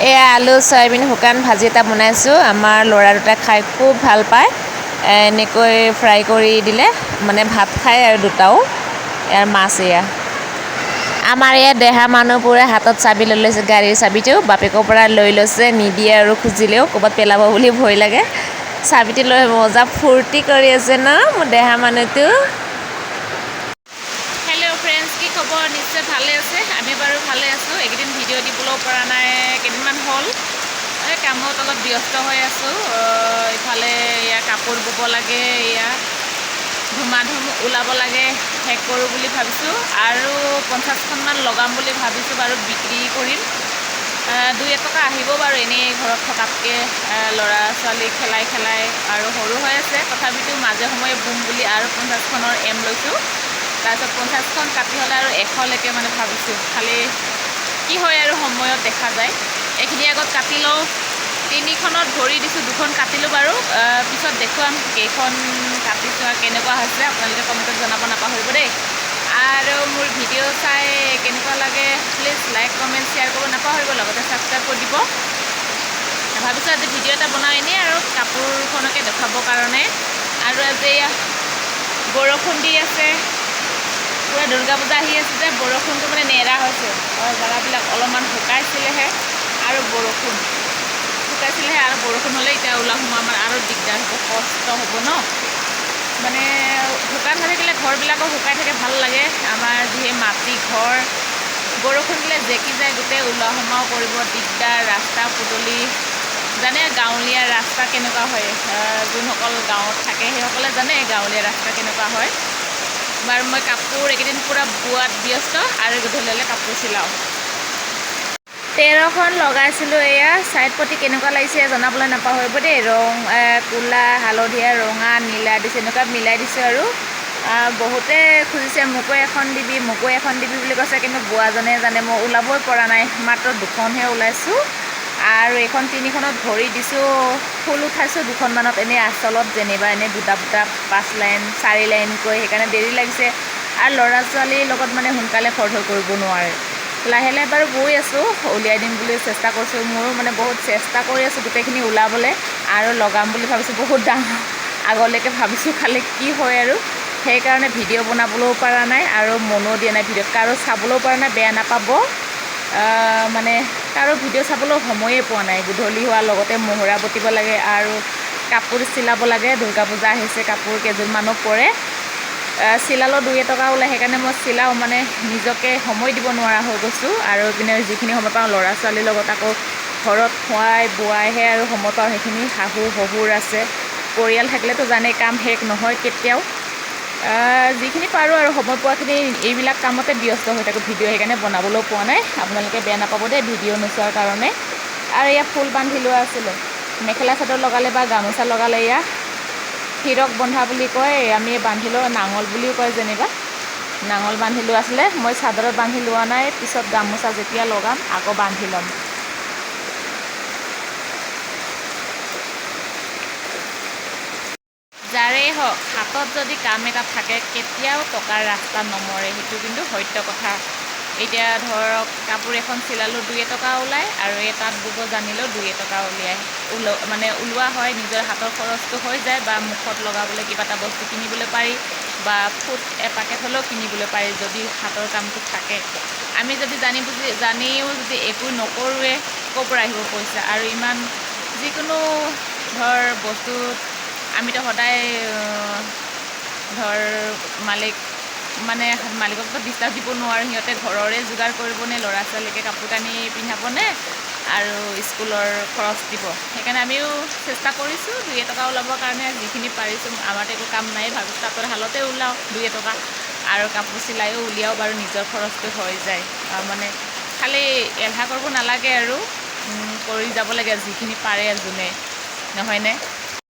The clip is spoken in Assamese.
এয়া আলু চয়াবিন শুকান ভাজি এটা বনাইছোঁ। আমাৰ ল'ৰা দুটা খাই খুব ভাল পায়। এনেকৈ ফ্ৰাই কৰি দিলে মানে ভাত খায় আৰু দুটাও। ইয়াৰ মাছ এয়া। আমাৰ ইয়াত দেহা মানুহবোৰে হাতত চাবি লৈ লৈছে, গাড়ীৰ চাবিটো বাপেকৰ পৰা লৈ লৈছে, নিদিয়ে আৰু খুজিলেও ক'ৰবাত পেলাব বুলি ভয় লাগে। চাবিটো লৈ মজা ফূৰ্তি কৰি আছে ন মোৰ দেহা মানুহটো। হেল্ল' ফ্ৰেণ্ডছ, কি খবৰ? নিশ্চয় ভালে আছে। আমি বাৰু ভালে আছোঁ। এইকেইদিন ভিডিঅ' দিবলৈও পৰা নাই, কেইদিনমান হ'ল এই কামত অলপ ব্যস্ত হৈ আছোঁ। ইফালে এয়া কাপোৰ বব লাগে, এয়া ধুমাধুম ওলাব লাগে, শেষ কৰোঁ বুলি ভাবিছোঁ আৰু 50খনমান লগাম বুলি ভাবিছোঁ বাৰু, বিক্ৰী কৰিম। দুই এটকা আহিব বাৰু, এনেই ঘৰত থকাতকৈ ল'ৰা ছোৱালী খেলাই খেলাই আৰু সৰু হৈ আছে, তথাপিতো মাজে সময়ে বুম বুলি আৰু 50খনৰ এম লৈছোঁ। তাৰপিছত 50খন কাটি হ'লে আৰু 100লৈকে মানে ভাবিছোঁ, খালি কি হয় আৰু সময়ত দেখা যায়। এইখিনি আগত কাটি লওঁ। তিনিখনত ভৰি দিছোঁ, দুখন কাটিলোঁ বাৰু, পিছত দেখুৱাম কেইখন কাটিছোঁ আৰু কেনেকুৱা হৈছে। আপোনালোকে কমেণ্টত জনাব নাপাহৰিব দেই। আৰু মোৰ ভিডিঅ' চাই কেনেকুৱা লাগে প্লিজ লাইক কমেণ্ট শ্বেয়াৰ কৰিব নাপাহৰিব, লগতে ছাবস্ক্ৰাইব কৰি দিব। ভাবিছোঁ আজি ভিডিঅ' এটা বনাওঁ এনেই আৰু কাপোৰখনকে দেখুৱাবৰ কাৰণে। আৰু আজি এয়া বৰষুণ দি আছে, পূৰা দুৰ্গা পূজা আহি আছে যে বৰষুণটো মানে নেৰা হৈছে। জেগাবিলাক অলপমান শুকাইছিলেহে আৰু বৰষুণ শুকাইছিলেহে আৰু বৰষুণ হ'লে এতিয়া ওলোৱা সোমোৱা আমাৰ আৰু দিগদাৰ হ'ব, কষ্ট হ'ব ন। মানে শুকান হৈ থাকিলে ঘৰবিলাকো শুকাই থাকে, ভাল লাগে। আমাৰ যিহে মাটি ঘৰ, বৰষুণ দিলে জেকি যায় গোটেই, ওলোৱা সোমোৱাও কৰিব দিগদাৰ। ৰাস্তা পদূলি জানে গাঁৱলীয়া ৰাস্তা কেনেকুৱা হয়, যোনসকল গাঁৱত থাকে সেইসকলে জানে গাঁৱলীয়া ৰাস্তা কেনেকুৱা হয়। বাৰু মই কাপোৰ এইকেইদিন পূৰা বোৱাত ব্যস্ত আৰু গধূলি হ'লে কাপোৰ চিলাওঁ। 13খন লগাইছিলোঁ। এয়া ছাইড পতি কেনেকুৱা লাগিছে জনাবলৈ নাপাহৰিব দেই। ৰং ক'লা, হালধীয়া, ৰঙা, নীলা দিছোঁ, এনেকুৱা মিলাই দিছোঁ। আৰু বহুতে খুজিছে মোকো এখন দিবি, মোকো এখন দিবি বুলি কৈছে, কিন্তু বোৱাজনে জানে মই ওলাবই পৰা নাই, মাত্ৰ দুখনহে ওলাইছোঁ। আৰু এইখন তিনিখনত ভৰি দিছোঁ, ফুল উঠাইছোঁ দুখনমানত, এনেই আচলত যেনিবা এনেই বুটা বুটা 5 লাইন 4 লাইনকৈ, সেইকাৰণে দেৰি লাগিছে। আৰু ল'ৰা ছোৱালীৰ লগত মানে সোনকালে খৰধৰ কৰিব নোৱাৰে। লাহে লাহে বাৰু বৈ আছোঁ, উলিয়াই দিম বুলি চেষ্টা কৰিছোঁ। মোৰো মানে বহুত চেষ্টা কৰি আছোঁ গোটেইখিনি ওলাবলৈ আৰু লগাম বুলি ভাবিছোঁ, বহুত ডাঙৰ আগলৈকে ভাবিছোঁ, খালি কি হয় আৰু। সেইকাৰণে ভিডিঅ' বনাবলৈও পৰা নাই আৰু মনো দিয়া নাই ভিডিঅ'ত, কাৰো চাবলৈও পৰা নাই, বেয়া নাপাব। মানে কাৰো ভিডিঅ' চাবলৈও সময়ে পোৱা নাই। গধূলি হোৱাৰ লগতে মহুৰা বটিব লাগে আৰু কাপোৰ চিলাব লাগে। দুৰ্গা পূজা আহিছে, কাপোৰ কেইযোৰমানো পৰে, চিলালেও দুই এটকা ওলায়, সেইকাৰণে মই চিলাওঁ, মানে নিজকে সময় দিব নোৱাৰা হৈ গৈছোঁ। আৰু ইপিনে যিখিনি সময় পাওঁ ল'ৰা ছোৱালীৰ লগত আকৌ ঘৰত খোৱাই বোৱাইহে আৰু সময় পাওঁ সেইখিনি। শাহু শহুৰ আছে, পৰিয়াল থাকিলেতো জানেই কাম শেষ নহয় কেতিয়াও। যিখিনি পাৰোঁ আৰু সময় পোৱাখিনি এইবিলাক কামতে ব্যস্ত হৈ থাকোঁ, ভিডিঅ' সেইকাৰণে বনাবলৈও পোৱা নাই। আপোনালোকে বেয়া নাপাব দেই ভিডিঅ' নোচোৱাৰ কাৰণে। আৰু এয়া ফুল বান্ধি লোৱা আছিলে, মেখেলা চাদৰ লগালে বা গামোচা লগালে এয়া হিৰক বন্ধা বুলি কয়, আমি বান্ধি লওঁ, নাঙল বুলিও কয় যেনিবা। নাঙল বান্ধি লোৱা আছিলে, মই চাদৰত বান্ধি লোৱা নাই, পিছত গামোচা যেতিয়া লগাম আকৌ বান্ধি ল'ম। যাৰেই হওক হাতত যদি কাম এটা থাকে কেতিয়াও টকাৰ ৰাস্তা নমৰে, সেইটো কিন্তু সত্য কথা। এতিয়া ধৰক কাপোৰ এখন চিলালোঁ দুই এটকা ওলায়, আৰু এই তাঁত বব জানিলেও দুই এটকা উলিয়াই মানে ওলোৱা হয়, নিজৰ হাতৰ খৰচটো হৈ যায়, বা মুখত লগাবলৈ কিবা এটা বস্তু কিনিবলৈ পাৰি, বা ফুট এপাকেট হ'লেও কিনিবলৈ পাৰি যদি হাতৰ কামটো থাকে। আমি যদি জানি বুজি জানিও যদি একো নকৰোঁৱে ক'ৰ পৰা আহিব পইচা? আৰু ইমান যিকোনো ধৰ বস্তুত আমিতো সদায় ধৰ মালিক মানে মালিককতো বিশ্বাস দিব নোৱাৰোঁ, সিহঁতে ঘৰৰে যোগাৰ কৰিবনে, ল'ৰা ছোৱালীকে কাপোৰ কানি পিন্ধাবনে, আৰু স্কুলৰ খৰচ দিব। সেইকাৰণে আমিও চেষ্টা কৰিছোঁ দুই এটকা ওলাবৰ কাৰণে, যিখিনি পাৰিছোঁ। আমাৰতো একো কাম নাই, ভাবিছোঁ তাঁতৰ শালতে ওলাওঁ দুই এটকা, আৰু কাপোৰ চিলাইও উলিয়াওঁ বাৰু, নিজৰ খৰচটো হৈ যায়। মানে খালি এলাহ কৰিব নালাগে আৰু কৰি যাব লাগে যিখিনি পাৰে যোনে, নহয়নে?